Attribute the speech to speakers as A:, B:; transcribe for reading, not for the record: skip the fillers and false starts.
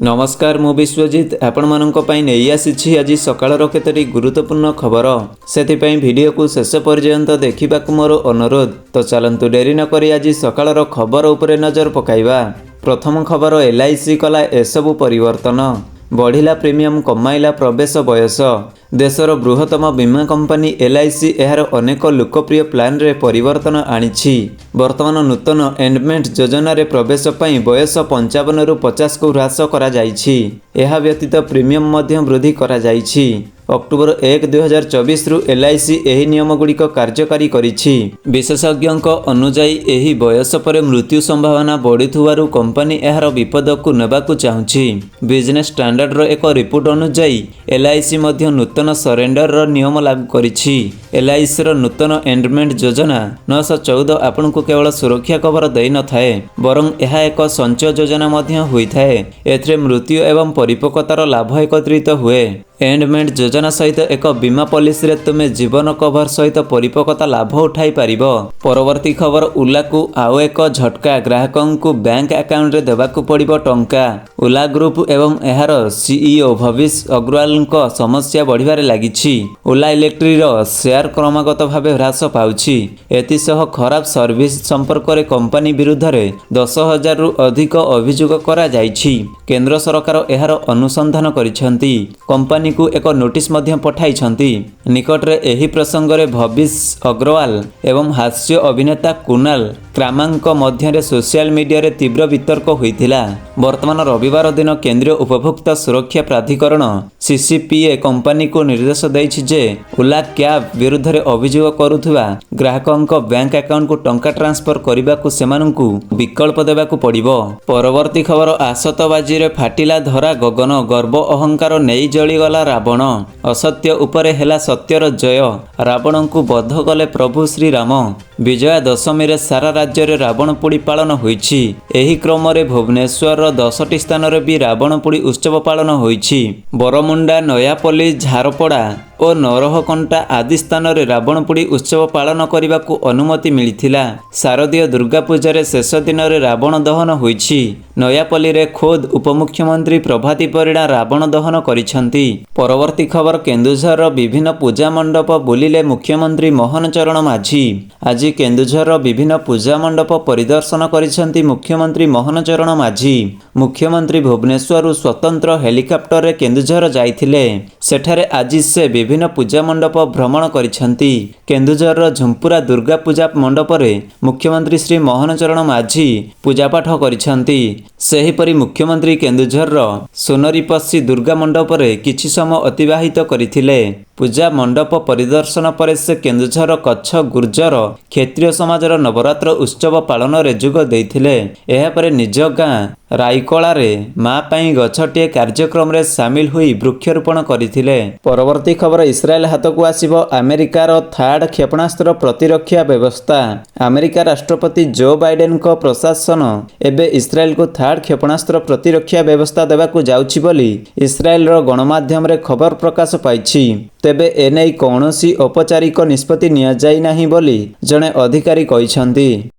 A: ନମସ୍କାର, ମୁଁ ବିଶ୍ୱଜିତ ଆପଣମାନଙ୍କ ପାଇଁ ନେଇ ଆସିଛି ଆଜି ସକାଳର କେତୋଟି ଗୁରୁତ୍ୱପୂର୍ଣ୍ଣ ଖବର। ସେଥିପାଇଁ ଭିଡ଼ିଓକୁ ଶେଷ ପର୍ଯ୍ୟନ୍ତ ଦେଖିବାକୁ ମୋର ଅନୁରୋଧ। ତ ଚାଲନ୍ତୁ, ଡେରି ନକରି ଆଜି ସକାଳର ଖବର ଉପରେ ନଜର ପକାଇବା। ପ୍ରଥମ ଖବର, ଏଲ୍ଆଇସି କଲା ଏସବୁ ପରିବର୍ତ୍ତନ, ବଢ଼ିଲା ପ୍ରିମିୟମ, କମାଇଲା ପ୍ରବେଶ ବୟସ। ଦେଶର ବୃହତ୍ତମ ବୀମା କମ୍ପାନୀ ଏଲ୍ଆଇସି ଏହାର ଅନେକ ଲୋକପ୍ରିୟ ପ୍ଲାନରେ ପରିବର୍ତ୍ତନ ଆଣିଛି। ବର୍ତ୍ତମାନ ନୂତନ ଏଣ୍ଡୋମେଣ୍ଟ ଯୋଜନାରେ ପ୍ରବେଶ ପାଇଁ ବୟସ 55ରୁ 50କୁ ହ୍ରାସ କରାଯାଇଛି। ଏହା ବ୍ୟତୀତ ପ୍ରିମିୟମ ମଧ୍ୟ ବୃଦ୍ଧି କରାଯାଇଛି। ଅକ୍ଟୋବର 1, 2024ରୁ ଏଲ୍ଆଇସି ଏହି ନିୟମଗୁଡ଼ିକ କାର୍ଯ୍ୟକାରୀ କରିଛି। ବିଶେଷଜ୍ଞଙ୍କ ଅନୁଯାୟୀ, ଏହି ବୟସ ପରେ ମୃତ୍ୟୁ ସମ୍ଭାବନା ବଢ଼ୁଥିବାରୁ କମ୍ପାନୀ ଏହାର ବିପଦକୁ ନେବାକୁ ଚାହୁଁଛି। ବିଜନେସ୍ ଷ୍ଟାଣ୍ଡାର୍ଡର ଏକ ରିପୋର୍ଟ ଅନୁଯାୟୀ, ଏଲ୍ଆଇସି ମଧ୍ୟ ନୂତନ ସରେଣ୍ଡରର ନିୟମ ଲାଗୁ କରିଛି। ଏଲ୍ଆଇସିର ନୂତନ ଏଣ୍ଡୋମେଣ୍ଟ ଯୋଜନା 914 ଆପଣଙ୍କୁ କେବଳ ସୁରକ୍ଷା କଭର ଦେଇନଥାଏ, ବରଂ ଏହା ଏକ ସଞ୍ଚୟ ଯୋଜନା ମଧ୍ୟ ହୋଇଥାଏ। ଏଥିରେ ମୃତ୍ୟୁ ଏବଂ ପରିପକ୍ୱତାର ଲାଭ ଏକତ୍ରିତ ହୁଏ। ଏଣ୍ଡୋମେଣ୍ଟ ଯୋଜନା ସହିତ ଏକ ବୀମା ପଲିସିରେ ତୁମେ ଜୀବନ କଭର ସହିତ ପରିପକ୍ୱତା ଲାଭ ଉଠାଇ ପାରିବ। ପରବର୍ତ୍ତୀ ଖବର, ଓଲାକୁ ଆଉ ଏକ ଝଟକା, ଗ୍ରାହକଙ୍କୁ ବ୍ୟାଙ୍କ ଆକାଉଣ୍ଟରେ ଦେବାକୁ ପଡ଼ିବ ଟଙ୍କା। ଓଲା ଗ୍ରୁପ ଏବଂ ଏହାର ସିଇଓ ଭବିଶ ଅଗ୍ରୱାଲଙ୍କ ସମସ୍ୟା ବଢ଼ିବାରେ ଲାଗିଛି। ଓଲା ଇଲେକ୍ଟ୍ରିର ସେୟାର କ୍ରମାଗତ ଭାବେ ହ୍ରାସ ପାଉଛି। ଏଥିସହ ଖରାପ ସର୍ଭିସ ସମ୍ପର୍କରେ କମ୍ପାନୀ ବିରୁଦ୍ଧରେ 10,000ରୁ ଅଧିକ ଅଭିଯୋଗ କରାଯାଇଛି। କେନ୍ଦ୍ର ସରକାର ଏହାର ଅନୁସନ୍ଧାନ କରିଛନ୍ତି। କମ୍ପାନୀକୁ ଏକ ନୋଟିସ୍ ମଧ୍ୟ ପଠାଇଛନ୍ତି। ନିକଟରେ ଏହି ପ୍ରସଙ୍ଗରେ ଭବିଶ ଅଗ୍ରୱାଲ ଏବଂ ହାସ୍ୟ ଅଭିନେତା କୁନାଲ କାମ୍ରାଙ୍କ ମଧ୍ୟରେ ସୋସିଆଲ ମିଡିଆରେ ତୀବ୍ର ବିତର୍କ ହୋଇଥିଲା। ବର୍ତ୍ତମାନ ରବିବାର ଦିନ କେନ୍ଦ୍ରୀୟ ଉପଭୋକ୍ତା ସୁରକ୍ଷା ପ୍ରାଧିକରଣ, ସିସିପିଏ, କମ୍ପାନୀକୁ ନିର୍ଦ୍ଦେଶ ଦେଇଛି ଯେ ଓଲା କ୍ୟାବ୍ ବିରୁଦ୍ଧରେ ଅଭିଯୋଗ କରୁଥିବା ଗ୍ରାହକଙ୍କ ବ୍ୟାଙ୍କ ଆକାଉଣ୍ଟକୁ ଟଙ୍କା ଟ୍ରାନ୍ସଫର କରିବାକୁ ସେମାନଙ୍କୁ ବିକଳ୍ପ ଦେବାକୁ ପଡ଼ିବ। ପରବର୍ତ୍ତୀ ଖବର, ଆତସବାଜିରେ ଫାଟିଲା ଧରା ଗଗନ, ଗର୍ବ ଅହଙ୍କାର ନେଇ ଜଳିଗଲା ରାବଣ। ଅସତ୍ୟ ଉପରେ ହେଲା ସତ୍ୟର ଜୟ, ରାବଣଙ୍କୁ ବଧ କଲେ ପ୍ରଭୁ ଶ୍ରୀରାମ। ବିଜୟା ଦଶମୀରେ ସାରା ରାଜ୍ୟରେ ରାବଣ ପୋଡ଼ି ପାଳନ ହୋଇଛି। ଏହି କ୍ରମରେ ଭୁବନେଶ୍ୱରର 10ଟି ସ୍ଥାନରେ ବି ରାବଣ ପୋଡ଼ି ଉତ୍ସବ ପାଳନ ହୋଇଛି। ବରମୁଣ୍ଡା, ନୟାପଲ୍ଲୀ, ଝାରପଡ଼ା ଓ ନରହକଣ୍ଟା ଆଦି ସ୍ଥାନରେ ରାବଣ ପୋଡ଼ି ଉତ୍ସବ ପାଳନ କରିବାକୁ ଅନୁମତି ମିଳିଥିଲା। ଶାରଦୀୟ ଦୁର୍ଗା ପୂଜାରେ ଶେଷ ଦିନରେ ରାବଣ ଦହନ ହୋଇଛି। ନୟାପଲ୍ଲୀରେ ଖୋଦ୍ ଉପମୁଖ୍ୟମନ୍ତ୍ରୀ ପ୍ରଭାତୀ ପରିଡ଼ା ରାବଣ ଦହନ କରିଛନ୍ତି। ପରବର୍ତ୍ତୀ ଖବର, କେନ୍ଦୁଝରର ବିଭିନ୍ନ ପୂଜା ମଣ୍ଡପ ବୁଲିଲେ ମୁଖ୍ୟମନ୍ତ୍ରୀ ମୋହନ ଚରଣ ମାଝୀ। ଆଜି କେନ୍ଦୁଝରର ବିଭିନ୍ନ ପୂଜା ମଣ୍ଡପ ପରିଦର୍ଶନ କରିଛନ୍ତି ମୁଖ୍ୟମନ୍ତ୍ରୀ ମୋହନ ଚରଣ ମାଝୀ। ମୁଖ୍ୟମନ୍ତ୍ରୀ ଭୁବନେଶ୍ୱରରୁ ସ୍ୱତନ୍ତ୍ର ହେଲିକପ୍ଟରରେ କେନ୍ଦୁଝର ଯାଇଥିଲେ। ସେଠାରେ ଆଜି ସେ ବିଭିନ୍ନ ପୂଜା ମଣ୍ଡପ ଭ୍ରମଣ କରିଛନ୍ତି। କେନ୍ଦୁଝରର ଝୁମ୍ପୁରା ଦୁର୍ଗା ପୂଜା ମଣ୍ଡପରେ ମୁଖ୍ୟମନ୍ତ୍ରୀ ଶ୍ରୀ ମୋହନ ଚରଣ ମାଝୀ ପୂଜାପାଠ କରିଛନ୍ତି। ସେହିପରି ମୁଖ୍ୟମନ୍ତ୍ରୀ କେନ୍ଦୁଝରର ସୁନରୀପଶି ଦୁର୍ଗା ମଣ୍ଡପରେ କିଛି ସମୟ ଅତିବାହିତ କରିଥିଲେ। ପୂଜା ମଣ୍ଡପ ପରିଦର୍ଶନ ପରେ ସେ କେନ୍ଦୁଝରର କଚ୍ଛ ଗୁର୍ଜର କ୍ଷତ୍ରିୟ ସମାଜର ନବରାତ୍ର ଉତ୍ସବ ପାଳନରେ ଯୋଗ ଦେଇଥିଲେ। ଏହାପରେ ନିଜ ଗାଁ ରାଇକଳାରେ ମା ପାଇଁ ଗଛଟିଏ କାର୍ଯ୍ୟକ୍ରମରେ ସାମିଲ ହୋଇ ବୃକ୍ଷରୋପଣ କରିଥିଲେ। ପରବର୍ତ୍ତୀ ଖବର, ଇସ୍ରାଏଲ ହାତକୁ ଆସିବ ଆମେରିକାର ଥାଡ୍ କ୍ଷେପଣାସ୍ତ୍ର ପ୍ରତିରକ୍ଷା ବ୍ୟବସ୍ଥା। ଆମେରିକା ରାଷ୍ଟ୍ରପତି ଜୋ ବାଇଡେନଙ୍କ ପ୍ରଶାସନ ଏବେ ଇସ୍ରାଏଲକୁ ଥାଡ୍ କ୍ଷେପଣାସ୍ତ୍ର ପ୍ରତିରକ୍ଷା ବ୍ୟବସ୍ଥା ଦେବାକୁ ଯାଉଛି ବୋଲି ଇସ୍ରାଏଲର ଗଣମାଧ୍ୟମରେ ଖବର ପ୍ରକାଶ ପାଇଛି। ତେବେ ଏନେଇ କୌଣସି ଔପଚାରିକ ନିଷ୍ପତ୍ତି ନିଆଯାଇ ନାହିଁ ବୋଲି ଜଣେ ଅଧିକାରୀ କହିଛନ୍ତି।